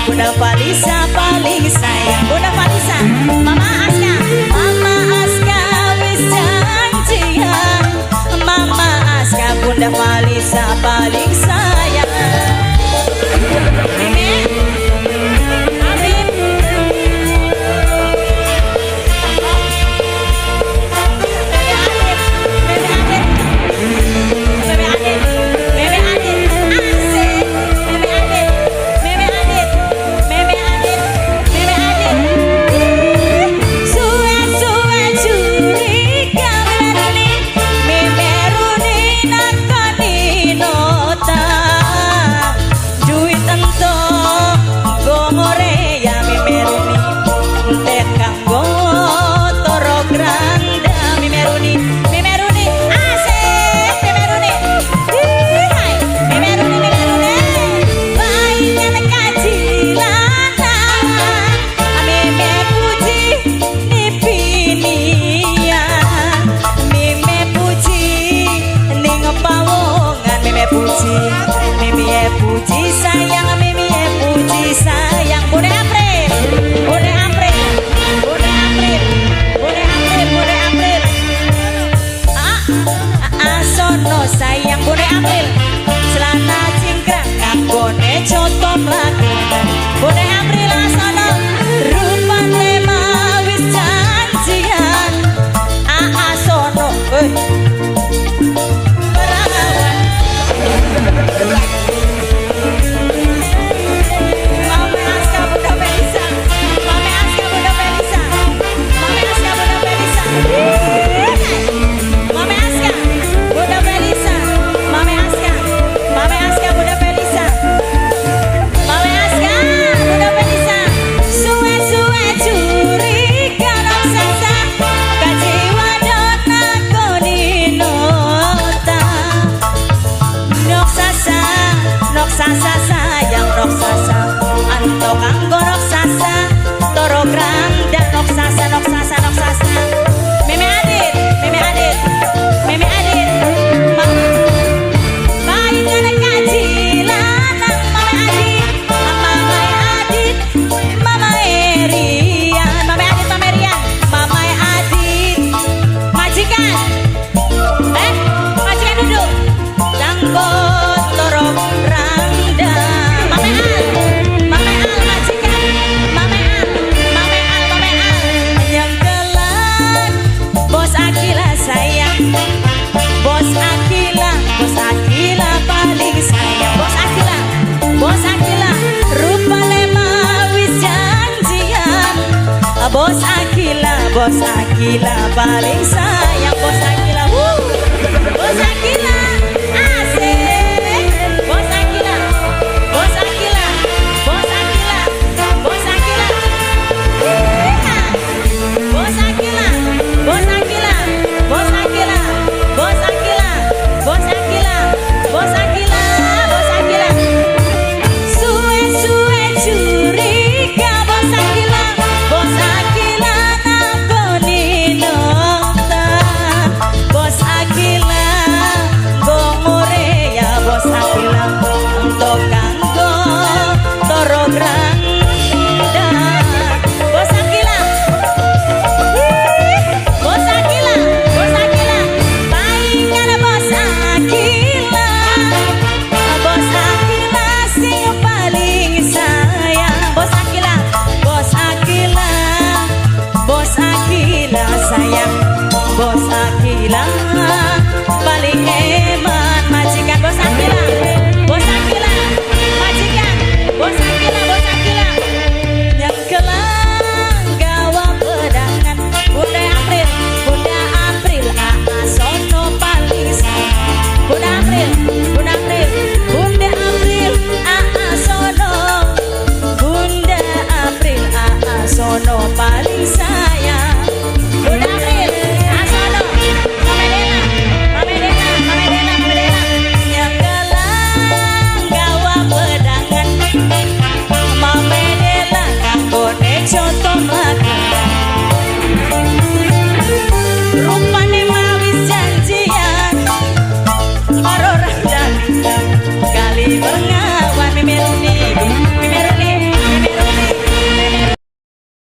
Bunda Falisa paling sayang. Bunda Falisa, Mama Aska, Mama Aska wis janjian. Mama Aska, Bunda Falisa paling sayang. Meme, Habib. Meme Adit, Meme Adit, Meme Adit, Meme Adit, asik. Meme Adit, Meme Adit, Meme Adit, Meme Adit. Suwe-suwe curiga Meme Runi, Meme Runi nakoni nota. Duit entuk nggo ya Meme Runi, entek kanggo toro granda Meme Runi, Meme Runi, asik Meme Runi. Hai, Meme Runi, Meme Runi. Baingan kaji lanang, Meme Puji nipinia, Meme Puji ning pawongan, Meme Puji, Meme Puji sayang, Meme Puji sayang. Bune April, Bune April, Bune April, Bune April, Bune April. Ah, asono sayang Bune April. Celana cingkrang kanggone coto mlaku. Bune April asono rupane mau wis janjian. Ah, asono, eh. Perawan. Mame Aska Bunda Felisa, Mame Aska Bunda Felisa, Mame Aska Bunda Felisa, Mame Aska Bunda Felisa, Mame Aska, Mame Aska Bunda Felisa, Mame Aska Bunda Felisa. Suwe-suwe curiga raksasa, kaji wadon nakoni nota. Noksasa, noksasa sayang noksasa, anto kanggo noksasa, toro granda noksasa, noksasa, noksasa. Meme Adit, Meme Adit, Meme Adit, Paingan kaji lanang Mame Adit, Mama Adit, Mama Erian, Mame Adit, Mama Erian, Mama Adit, majikan, eh, majikan duduk. Kanggo toro rangda. Mame Al, Mame Al majikan, Mame Al, Mame Al, Mame Al. Yang kelan, Bos Akila sayang, Bos Akila, Bos Akila paling sayang. Bos Akila, Bos Akila, rupane mau wis janjian. Bos Akila, Bos Akila paling sayang. Bos Akila, wuh. Bos Akila.